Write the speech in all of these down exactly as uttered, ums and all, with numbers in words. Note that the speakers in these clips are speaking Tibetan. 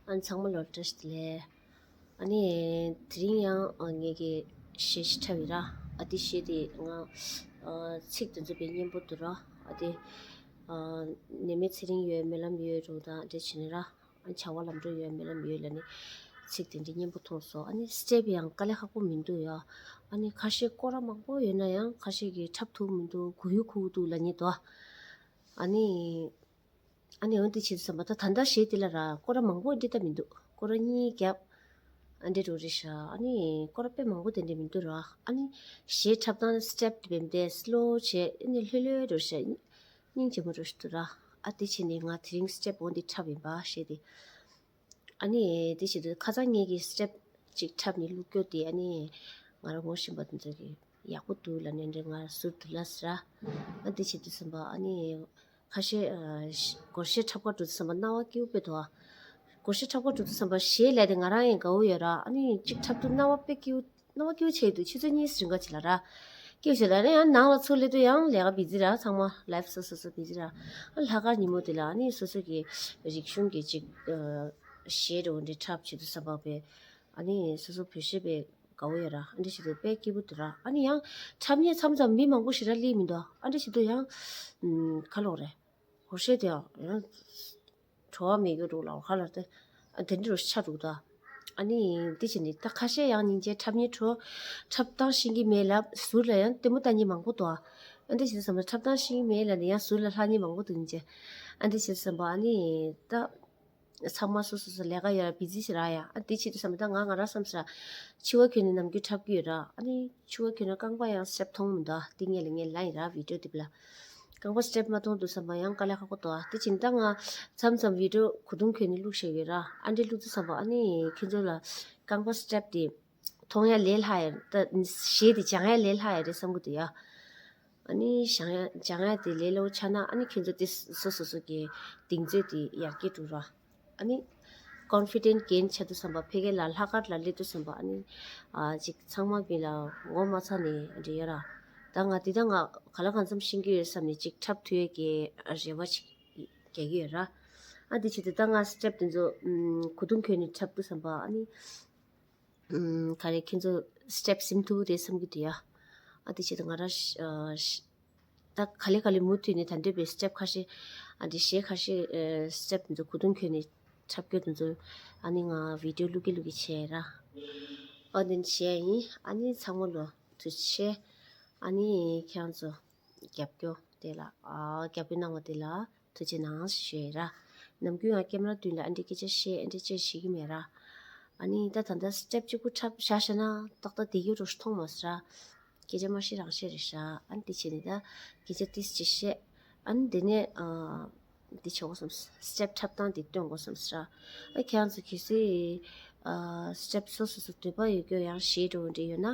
ཨ་ཚང་མ་ལོ་བཀྲ་ཤིས་བདེ་ལེགས། ཨ་ནི་དེ་རིང་ཡང་ཨ་ངེད་ཀྱི་གཞས་ཤིག་འཁྲབ་ཡིན་ར། ཨ་དེ་གཞས་དེ་ང་ཨ་ཚིག་དེ་ཚོ་དཔེ་སྙན་པོ་འདུག་ར། ཨ་དེ་ཨ་ནད་མེད་ཚེ་རིང་ཡོད། སྨོན་ལམ་ཡོད་འགྲོ་དང་འདྲ་བྱས་ནས་ར། ཨ་བྱ་བ་ལམ་འགྲོ་ཡོད། སྨོན་ལམ་ཡོད་ལབ་ནས་ཚིག་དེ་འདྲ་སྙན་པོ་མཐོང་སོང་། ཨ་ནི་སི་ཊེབ་ཡང་དཀའ་ལས་ཁག་པོ་མི་འདུག་ཡ། ཨ་ནི་ཁ་ཤས་སྐོར་ར་མང་པོ་ཡོད་ན་ཡང་ཁ་ཤས་ཀྱིས་འཁྲབ་ཐུབ་མི་འདུག་གུ་ཡུ་ཁུག་འདུག་ལབ་མཁན་འདུག་ཨ་ནི། ཨ་ནི་འོན་ཏེ་བྱེད་དུས་ཙམ་པ་ད་ད་ལྟ་གཞས་དེ་ལ་ར་སྐོར་ར་མང་པོ་འདི་ལྟ་མི་འདུག་སྐོར་ར་གཉིས་བརྒྱབ། ཨ་འདྲ་འགྲོ་རེད་ཤག་ཨ་ནི་སྐོར་ར་དཔེ་མང་པོ་དེ་འདྲ་མི་འདུག་ར། ཨ་ནི་གཞས་འཁྲབ་སྟངས་སི་ཊེབ་དེ་བེམ་དེ་སི་ལོ་བྱས། ཨ་ནི་ལྷོད་ལྷོད་འགྲོ་ཤག་སྙིང་རྗེ་མོ་འགྲོ་ཞིག་འདུག་ར། ཨ་དེ་བྱས་ནས་ང་དེ་རིང་སི་ཊེབ་འོ་འདི་འཁྲབ་ཡིན་པ་གཞས་དེ། ཨ་ནི་དེ་བྱེད་དུས་ཁ་སང་ངེད་ཀྱིས་སི་ཊེབ་ཅིག་འཁྲབ་ནས་བླུགས་རྒྱུ་དེ་ཨ་ནི་ང་རང་ངོ་ཤེས་པ་དེ་ཚོ་གིས་ཡག་པོ་འདུག་ལབ་ནས་འདྲ་ང་ཟུར་དུ་ལབ་ཟེར་ར། ཨ་དེ་བྱེད་དུས་ཙམ་པ་ཨ་ནི་ཁ་ཤས་ཨ་ཤ་སྒོར་གཞས་འཁྲབ་གར་འགྲོ་དུས་ཙམ་པ་སྣང་བ་སྐྱིད་པོ་དཔེ་འདུག་ཨ་སྒོར་གཞས་འཁྲབ་གར་འགྲོ་དུས་ཙམ་པ་གཞས་ལས་དེ་ང་རང་ཡང་དགའ་བོ་ཡོད་ར། ཨ་ནི་ཅིག་འཁྲབ་དུས་སྣང་བ་དཔེ་སྐྱིད་པོ། སྣང་བ་སྐྱིད་པོ་བྱས་འདུག་ཆུ་ཚོད་གཉིས་རིང་ག་ཅིག་ལ་ར། སྐྱིད་པོ་བྱས་ལ་ནི་ཡང་ནང་ལ་ཚུར་སླེབས་དུས་ཡང་ལས་ཀ་བི་ཛི་ར། ཚང་མ་ལའིབ་སོ་སོ་སོ་བི་ཛི་ར། ཨ་ལྷག་དཀར་ཉིན་མོ་དེ་ལ་ཨ་ནི་སོ་སོ་གི་རིག་གཞུང་གི་ཅིག་ཨ་གཞས་འདྲ་བོ་འདྲ་འཁྲབ་བྱེད་དུས་ཙམ་པ་དཔེ་ཨ་ནི་སོ་སོ་བོད་གཞས་དཔེ་དགའ་བོ་ཡོད་ར། ཨ་འདྲ་བྱེད་དུས་དཔེ་སྐྱིད་པོ་འདུག་ར། ཨ་ནི་ཡང་འཁྲབ་མཁན་མཚམས་མཚམས་མི་མང་པོ་ཞེ་དྲག་སླེབས་མི་འདུག་ཨ་འདྲ་བྱེད་དུས་ཡང་ཨམ་ག་ལབ་དགོས་རེད། སྒོར་གཞས་དེ་ཡང་བྲོ་བ་མེད་རྒྱུ་འདུག་ལབ་དགོས་ག་ལབ་དེ། ཨ་དེ་འདྲ་རུ་ཆགས་འདུག་ད། ཨ་ནི་དེ་བྱས་ནས་ད་ཁ་ཤས་ཡང་སྙིང་རྗེ། འཁྲབ་མཁན་བྲོ་འཁྲབ་སྟངས་ཤེས་ཀྱི་མེད་ལབ། ཟུར་ལ་ཡང་ལྟད་མོ་ལྟ་མཁན་མང་པོ་འདུག་ཨ་འདྲ་བྱས་ཙང་འཁྲབ་སྟངས་ཤེས་ཀྱི་མེད་ལབ་ནས་ཡང་ཟུར་ལ་ལྷག་མཁན་མང་པོ་འདུག་སྙིང་རྗེ། ཨ་འདྲ་བྱས་ཙང་ཨ་ནི་ད། ཚང་མ་སོ་སོ་སོ་ལས་ཀ་ཡོད་ར། བི་ཛི་ཞིག་རག་ཡ། ཨ་དེ་བྱེད་དུས་ཙམ་པ་ད་ང་ང་རང་བསམ་ས་ར། འཆི་བ་གྱོན་ནས་ནམ་རྒྱུན་འཁྲབ་ཀྱི་ཡོད་ར། ཨ་ནི་འཆི་བ་གྱོན་ན་རྐང་པ་ཡང་སི་ཊེབ་མཐོང་མི་འདུག་ཨ་དེ་ངས་ལ་ངས་ལབ་ཡིན་ར་བི་ཌི་ཡོ་དེབ་ལ། རྐང་པ་སི་ཊེབ་མ་མཐོང་དུས་ཙམ་པ་ཡང་དཀའ་ལས་ཁག་པོ་འདུག་ཨ་དེ་བྱས་ད་ང་མཚམས་མཚམས་བི་ཌི་ཡོ་གོས་ཐུང་གྱོན་ནས་བླུགས་བཞག་ཡོད་ར། ཨ་འདྲ་བླུགས་དུས་ཙམ་པ་ཨ་ནི་ཁྱེད་ཚོ་ལ་རྐང་པ་སི་ཊེབ་དེ་མཐོང་ཡ་ལས་སླ་ཡ། ད་གཞས་དེ་སྦྱང་ཡ་ལས་སླ་ཡ་རེད་བསམ་གྱི་འདུག་ཡ། ཨ་ནི་སྦྱང་ཡ་སྦྱང་ཡ་དེ་ལས་སླ་པོ་ཆགས་ན་ཨ་ནི་ཁྱེད་ཚོ་དེ་སོ་སོ་སོ་གི་གདེང་ཚོད་དེ་ཡར་རྒྱས་འགྲོ་ར། ཨ་ནི་ཀོན་ཕི་ཌེན་ཊི་གེན་བྱེད་དུས་ཙམ་པ་ཕ་གི་ལ་ལྷག་དཀར་ལ་སླེབས་དུས་ཙམ་པ་ཨ་ནི་ཨ་ཅིག་ཚང་མ་གི་ལ་ངོ་མ་ཚ་ནས་འདྲ་ཡོད་ར། ད་ང་དེ་ད་ང་ག་ལ་གང་འཚམ་ཤེས་ཀྱི་ཡོད་བསམ་ནས་ཅིག་འཁྲབ་ཐུབ་ཡས་ཀྱི་རེ་བ་ཅིག་རྒྱག་གི་ཡོད་ར། ཨ་དེ་བྱེད་དུས་ད་ང་སི་ཊེབ་དེ་ཚོ་ཨམ་གོས་ཐུང་གྱོན་ནས་འཁྲབ་དུས་ཙམ་པ་ཨ་ནི། ཨམ་ག་རེ་ཁྱེད་ཚོ་སི་ཊེབ་ཟིན་ཐུབ་ཀྱི་རེད་བསམ་གྱི་འདུག་ཡ། ཨ་དེ་བྱེད་དུས་ང་རང་ཤ་ཨ་ཤ་ད་ག་ལེ་ག་ལེ་མུ་མཐུད་ནས་ད་འདོད་པའི་སི་ཊེབ་ཁ་ཤས་ཨ་འདི་གཞས་ཁ་ཤས་ཨ་སི་ཊེབ་དེ་ཚོ་གོས་ཐུང་གྱོན་ནས་འཁྲབ་རྒྱུ་དེ་ཚོ་ཨ་ནི་ང་བི་ཌི་ཡོ་བླུག་གི་བླུག་གི་བྱས་ར། ཨ་འདི་འདྲ་བྱས་ཡིན། ཨ་ནི་ཚང་མ་ལོ་ཐུགས་རྗེ་ཆེ། ཨ་ནི་ཁྱེད་རང་ཚོ་རྒྱབ་སྐྱོར་དེ་ལ་ཨ་རྒྱབ་སྐྱོར་གནང་བ་དེ་ལ་ཐུགས་རྗེ་གནང་ཞུ་ཡས་ར། ནམ་རྒྱུན་ཡང་ཀེམ་ར་མདུན་ལ་ཨ་འདྲས་སྐད་ཆ་བཤད་ཨ་འདྲས་བཤད་ཤེས་ཀྱི་མེད་ར། ཨ་ནི་ད་ད་ལྟ་སི་ཊེབ་གཅིག་པུ་འཁྲབ་བཞག་བཞག་ན་ཏག་ཏག་བསྡད་རྒྱུ་འདྲ་ཞིག་མཐོང་མ་སོང་ར། སྐད་ཆ་མ་བཤད་རང་བཤད་རེད་ཤག་ཨ་ནི་དེ་བྱས་ནས་ད་སྐད་ཆ་ཏིས་ཅིག་བཤད། ཨ་ནི་དེ་ནས་ཨ་འདི་བྱེད་དགོས་བསམ། སི་ཊེབ་འཁྲབ་སྟངས་འདི་སྟོན་དགོས་བསམ་སོང་ར། ཨ་ཁྱེད་རང་ཚོ་གལ་སྲིད་ཨ་སི་ཊེབ་སོ་སོ་སོ་འདོད་པ་ཡོད་རྒྱུ་ཡང་གཞས་འདྲ་བོ་འདྲ་ཡོད་ན་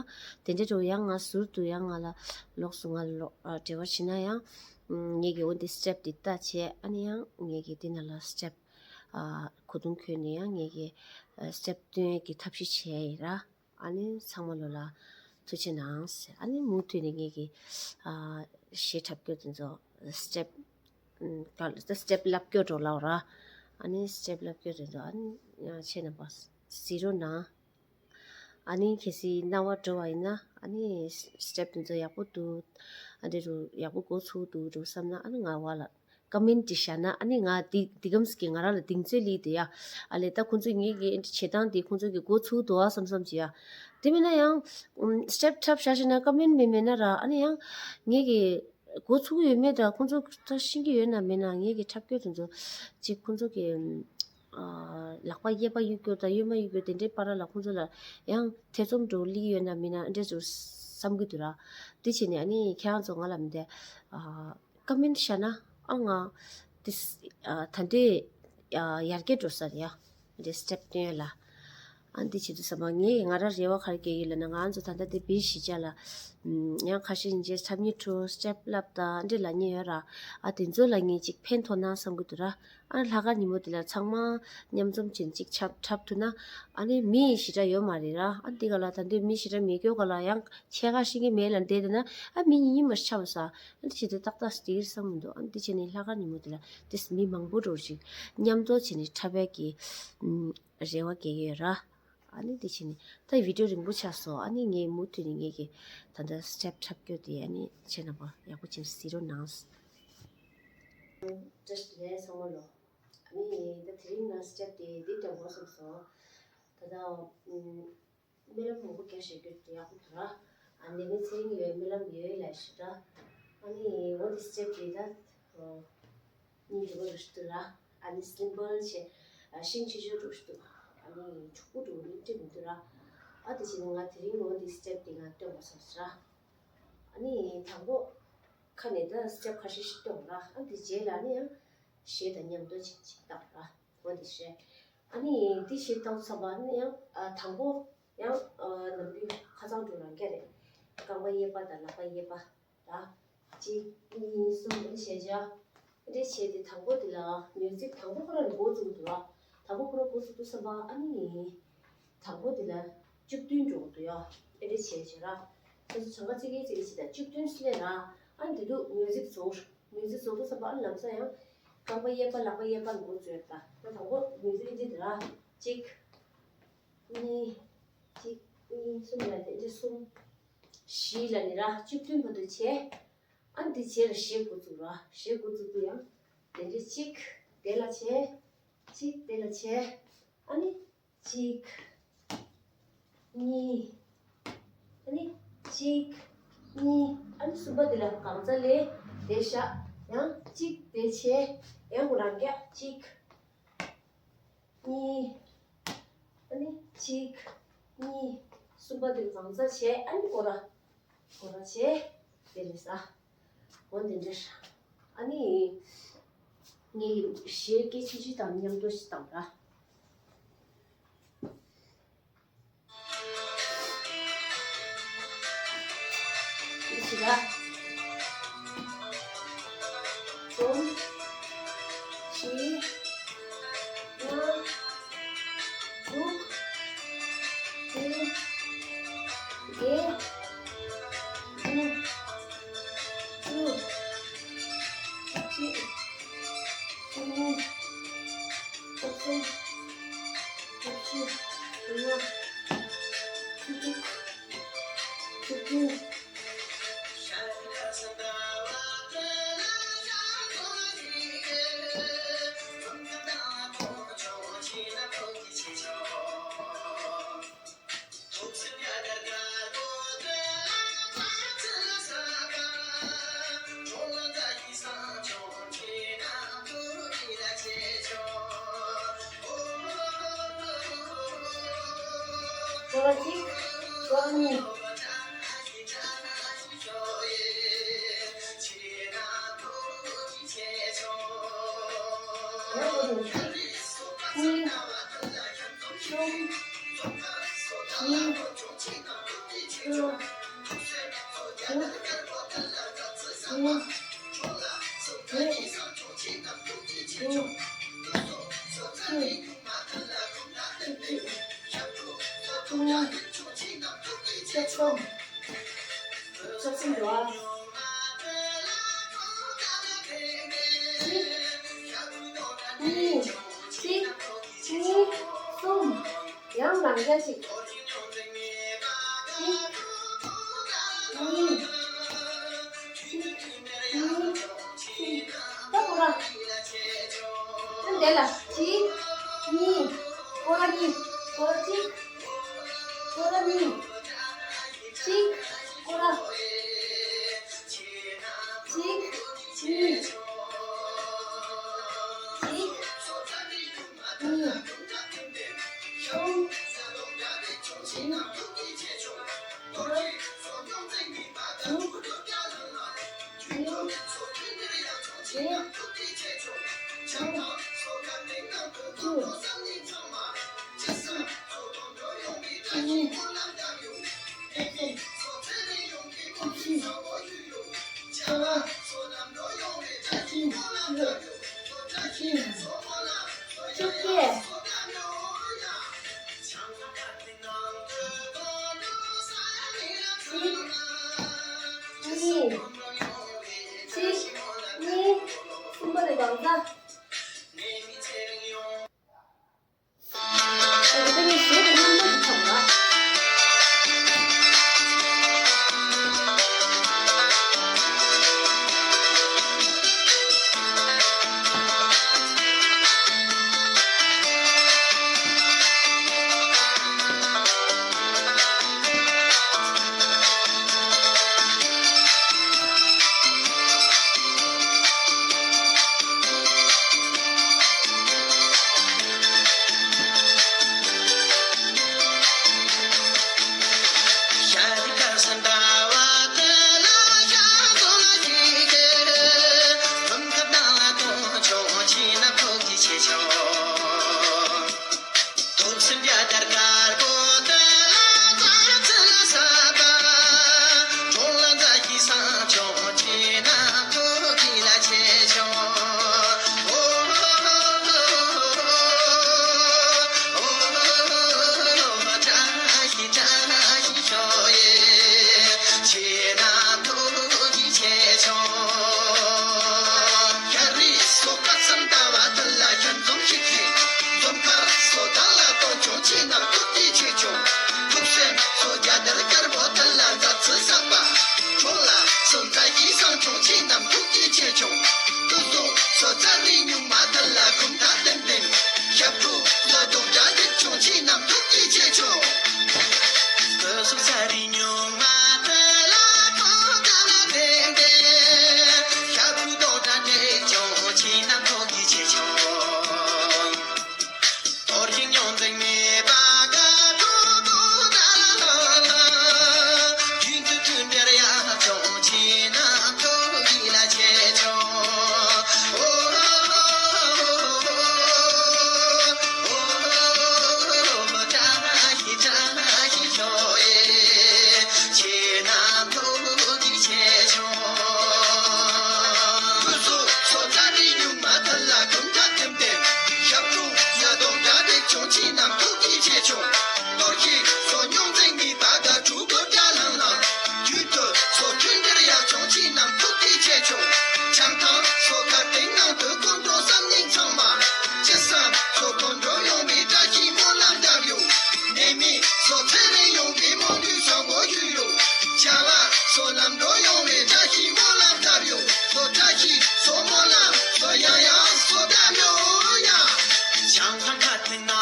དེ་འདྲ་འདྲ་བོ་ཡང་ང་ཟུར་དུ་ཡང་ང་ལ་ལོགས་སུ་ང་ལ་ལོག་ཨ་འབྲེལ་བ་བྱེད་ན་ཡང་ངེད་ཀྱིས་འོ་འདི་སི་ཊེབ་འདི་ལྟ་བྱས། ཨ་ནི་ཡང་ངེད་ཀྱིས་འདི་ནང་ལ་སི་ཊེབ་ཨ་གོས་ཐུང་གྱོན་ནས་ཡང་ངེད་ཀྱིས་ཨ་སི་ཊེབ་སྟོན་ཡས་ཀྱི་ཐབས་ཤེས་བྱས་ཡིན་ར། ཨ་ནི་ཚང་མ་ལོ་ལ་ཐུགས་རྗེ་གནང་ཟེར། ཨ་ནི་མུ་མཐུད་ནས་ངེད་ཀྱིས་ཨ་གཞས་འཁྲབ་སྐྱོར་དེ་ཚོ་སི་ཊེབ་ཨ་སི་ཊེབ་བསླབ་སྐྱོར་འདྲ་བོ་ལབ་ར། ཨ་ནི་སི་ཊེབ་བསླབ་སྐྱོར་དེ་ཚོ་ཨ་ནི་ཁྱེད་རྣམ་པ་གཟིགས་རོགས་གནང་། ཨ་ནི་གལ་སྲིད་སྣང་བ་འགྲོ་བ་ཡིན་ན་ཨ་ནི་སི་ཊེབ་དེ་ཚོ་ཡག་པོ་འདུག་ཨ་འདྲ་རུ་ཡག་པོ་འགོ་ཚུགས་འདུག་འགྲོ་བསམ་ན་ཨ་ནི་ང་བ་ལ་ཀོ་མེན་ཊི་བཞག་ན་ཨ་ནི་ང་འདི་འདི་གམ་ཟིག་གི་ང་རང་ལ་གདེང་ཚོད་སླེབས་དེ་ཡ། ཨ་ལས་ད་ཁོང་ཚོས་ངེད་ཀྱི་བྱེད་སྟངས་འདི་ཁོང་ཚོ་གི་འགོ་ཚུགས་འདུག་ཨ་བསམ་བསམ་བྱེད་ཡ། དེ་མིན་ན་ཡང་ཨམ་སི་ཊེབ་འཁྲབ་བཞག་བཞག་ན་ཀོ་མེན་ཊི་མེད་མེད་ན་ར། ཨ་ནི་ཡང་ངེད་ཀྱི་འགོ་ཚུགས་ཡོད་མེད་ད་ཁོང་ཚོ་ད་ཤེས་ཀྱི་ཡོད་ན་མེད་ན། ངེད་ཀྱི་འཁྲབ་སྐྱོར་དེ་ཚོ་ཅིག་ཁོང་ཚོ་གི་ཨ་ལག་པ་གཡས་པ་གཡུག་སྐྱོར་དང་གཡོན་མ་གཡུག་སྐྱོར་དེ་འདྲའི་བར་ལ་ཁོང་ཚོ་ལ་ཡང་ཐེ་ཚོམ་འདྲ་བོ་སླེབས་ཡོད་ན་མེད་ན་འདྲ་ཚོ་བསམ་གྱི་འདུག་ར། དེ་བྱས་ནས་ཨ་ནི་ཁྱེད་རང་ཚོ་ང་ལ་མི་འདྲ་ཨ། ཀོ་མེན་ཊི་བཞག་ན་ཨ་ང་ཏིས་ཨ་ད་འདྲས་ཨ་ཡར་རྒྱས་འགྲོ་ས་རེད་ཡ། འདྲས་སི་ཊེབ་སྟོན་ཡ་ལ། ཨ་འདི་བྱེད་དུས་ཙམ་པ་ངས་ང་རང་རེ་བ་ག་རེ་རྒྱག་གི་ཡོད་ལབ་ན། ང་ཚོ་ད་ལྟ་དེ་བེད་གཞི་ཅག་ལ་ཨམ་ཡང་ཁ་ཤས་ཡིན་ཅེས་འཁྲབ་མཁན་ཁྲོ་སི་ཊེབ་བསླབ་ད་འདྲས་ལབ་མཁན་ཡོད་ར། ཨ་དེ་ཚོ་ལ་ངས་ཅིག་ཕན་ཐོགས་ན་བསམ་གྱི་འདུག་ར། ཨ་ལྷག་དཀར་ཉིན་མོ་དེ་ལ་ཚང་མ་མཉམ་འཛོམས་བྱས་ནས་གཅིག་འཁྲབ་འཁྲབ་ཐུབ་ན། ཨ་ནི་མི་ཞེ་དྲག་ཡོད་མ་རེད་ར། ཨ་འདི་ག་ལ་ད་འདི་མི་ཞེ་དྲག་མེད་སྐྱོ་ག་ལ་ཡང་ཆེ་ཁ་ཤིང་གི་མེད་ལ་འདས་དེ་ན། ཨ་མི་གཉིས་གཉིས་མ་ཆགས་པ་ས། ཨ་འདི་བྱེད་དུས་ཏག་ཏག་སྟེར་བསམ་མི་འདུག་ཨ་འདི་བྱས་ནས་ལྷག་དཀར་ཉིན་མོ་དེ་ལ་དེ་མི་མང་པོ་འགྲོ་ཞིག་མཉམ་དུ་བྱས་ནས་འཁྲབ་པའི་གི་རེ་བ་སྐྱེ་གི་ཡོད་ར། ཨ་ནི་དེ་བྱས་ནས་ད་བི་ཌིའོ་རིང་པོ་ཆགས་སོང་། ཨ་ནི་ངས་མུ་མཐུད་ནས་ངས་ཀྱི་ད་ལྟ་སི་ཊེབ་འཁྲབ་སྐྱོ་དེ་ཨ་ནི་ཁྱེད་རྣམ་པ་ཡག་པོ་བྱས་ནས་གཟིགས་རོགས་གནང་། བཀྲ་ཤིས་བདེ་ལེགས་ཚང་མ་ལོ། ཨ་ནི་ད་དེ་རིང་ང་སི་ཊེབ་དེ་འདི་སྟོན་དགོས་བསམ་སོང་། ད་ལྟ་ཨུམ། སྨོན་ལམ་མང་པོ་བརྒྱབ་བཞག་རྒྱུ་དེ་ཡག་པོ་འདུག་ར། ཨ་ནི་ནི་ཚེ་རིང་ཡོད་སྨོན་ལམ་ཡོད་ལ་ཞུ་ར། ཨ་ནི་འོ་དེ་སི་ཊེབ་དེ་ད་ཨོ། གཉིས་འགྲོ་གི་རེད་འདུག་ར། ཨ་ནི་སིམ་པལ་བྱས། ཨ་ཤིང་ཆེ་ཆུང་འགྲོ་གི་འདུག་ཨ་ནི་མཁྲེགས་པོ་འགྲོ་གི་འགྲིག་མི་འདུག་ར། ཨ་དེ་བྱས་ནས་ང་དེ་རིང་འོ་དེ་སི་ཊེབ་དེ་ང་སྟོན་དགོས་བསམ་སོང་ར། ཨ་ནི་དང་པོ་ཁ་ནས་ད་སི་ཊེབ་ཁ་ཤས་ཤིག་སྟོན་ར། ཨ་དེ་རྗེས་ལ་ཨ་ནི་ཡང་གཞས་དང་མཉམ་དུ་བྱས་ཅིག་བཏང་ར། འོ་དེ་བྱས། ཨ་ནི་དེ་གཞས་བཏང་ཚར་བ་ཨ་ནི་ཡང་ཨ་དང་པོ་ཡང་ཨ་ནམ་རྒྱུན་ཁ་སང་འགྲོ་རང་སྐད་རེད། རྐང་པ་གཡས་པ་དང་ལག་པ་གཡས་པ། ད། གཅིག་གཉིས། གསུམ། འདི་བྱས་བྱ། འདི་བྱས་ཏེ་དང་པོ་དེ་ལ་མིའུ་ཟིག་དང་པོ་ཁོ་རང་ལ་འགོ་བཙུགས་འདུག་ལ། དང་པོ་ཁོ་རང་འགོ་བཙུགས་འདུག་བསམ་པ་ཨ་ནི། དང་པོ་དེ་ལ་བཅུ་བདུན་འགྲོ་གི་འདུག་ཡ། ཨེ་འདྲ་བྱས་བྱས་ར། ཁོ་ཚོ་གྲངས་ཀ་གཅིག་གིས་གཅིག་གིས་བྱས་དང་བཅུ་བདུན་སླེབས་ར། ཨ་ནི་དེ་དུས་མིའུ་ཟིག་བཟོ། མིའུ་ཟིག་བཟོ་འདུག་བསམ་པ་ཨ་ནི་ལམ་སང་ཡང་། རྐང་པ་གཡས་པ་ལག་པ་གཡས་པ་འགོ་བཙུགས་ཡོད་ད། ད་དང་པོ་མིའུ་ཟིག་ཨེ་འདྲ་དེ་ར། གཅིག་གཉིས། གཅིག་གཉིས། གསུམ་ལ་དེ་འདྲ་གསུམ། བཞི་ལ་ནི་ར་བཅུ་བདུན་བར་དུ་བྱས། ཨ་ནི་དེ་རྗེས་ལ་གཞས་འགོ་བཙུགས་ར། གཞས་འགོ་བཙུགས་དུས་ཡང་དེ་འདྲ་གཅིག་དེ་ལ་བྱས། གཅིག་དེ་ལ་བྱས། ཨ་ནི་གཅིག་གཉིས། ཨ་ནི་གཅིག་གཉིས། ཨ་ནི་གསུམ་པ་དེ་ལ་གང་ཚ་ལས་དེ་བཞག་ཡང་གཅིག་དེ་བྱས། ཡང་ཁོ་རང་རྒྱག་གཅིག་གཉིས། ཨ་ནི་གཅིག་གཉིས། གསུམ་པ་དེ་གང་ཚ་བྱས། ཨ་ནི་སྐོར་ར། སྐོར་ར་བྱས། དེ་རེད་ས། འོ་དེ་འདྲ། ཨ་ནི། ངས་གཞས་སྐད་ཆུང་ཆུང་དང་མཉམ་དུ་ཞིག་བཏང་ར། འདི་ཞིག་ར། གསུམ། བཞི། ལྔ། དྲུག་བདུན། བརྒྱད། དགུ། བཅུ། བཅུ་གཅིག་བཅུ་གཉིས། བཅུ་གསུམ། བཅུ་བཞི། བཅུ་ལྔ། བཅུ་དྲུག་བཅུ་བདུན། སྐོར་གཅིག་སྐོར་གཉིས། གཉིས། གསུམ། བཞི། བཅུ། དགུ། བདུན། བརྒྱད། དགུ། བཅུ། བཅུ་གཅིག་བཅུ་གཉིས། བཅུ་གསུམ། བཅུ་གསུམ་འགྲོ། གཅིག་གཉིས། གཅིག་གཉིས། གསུམ། ཡང་ལང་རྒྱ་གཅིག་གཅིག་གཉིས། གཅིག་གཉིས། གཅིག་ད་སྐོར་ར། ཨ་འདི་ལ་གཅིག་གཉིས། སྐོར་ར་གཉིས། སྐོར་ར་གཅིག་སྐོར་ར་གཉིས། གཅིག་སྐོར་ར། གཅིག་གཉིས། གཅིག་གཉིས། གསུམ། བཞི། དྲུག་བདུན། བརྒྱད། དགུ། བཅུ། བཅུ་གཉིས། བཅུ་གསུམ། བཅུ་བཞི། བཅུ་ལྔ། བཅུ་བཅུ། བཅུ་བཅུ། གཉིས། གཅིག་གཅིག་གཉིས། གསུམ་པ་ནས་གང་ས། ཨ་ནི་ད་ངས་གཞས་དང་མཉམ་དུ་ཞིག་འཁྲབ་ན།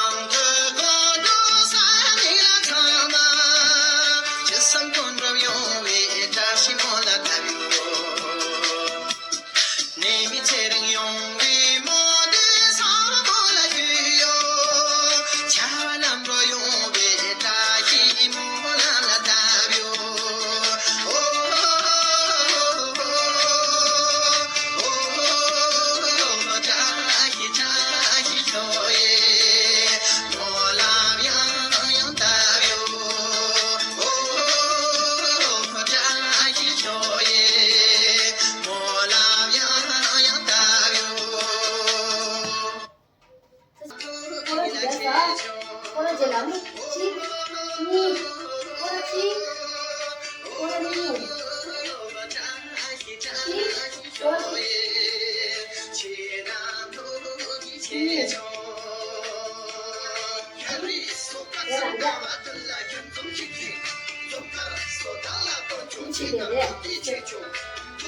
སྐོར་ར་བརྒྱབ་ས། སྐོར་ར་བརྒྱབ་ལ་མི་གཅིག་གཉིས། སྐོར་ར་གཅིག་སྐོར་ར་གཉིས།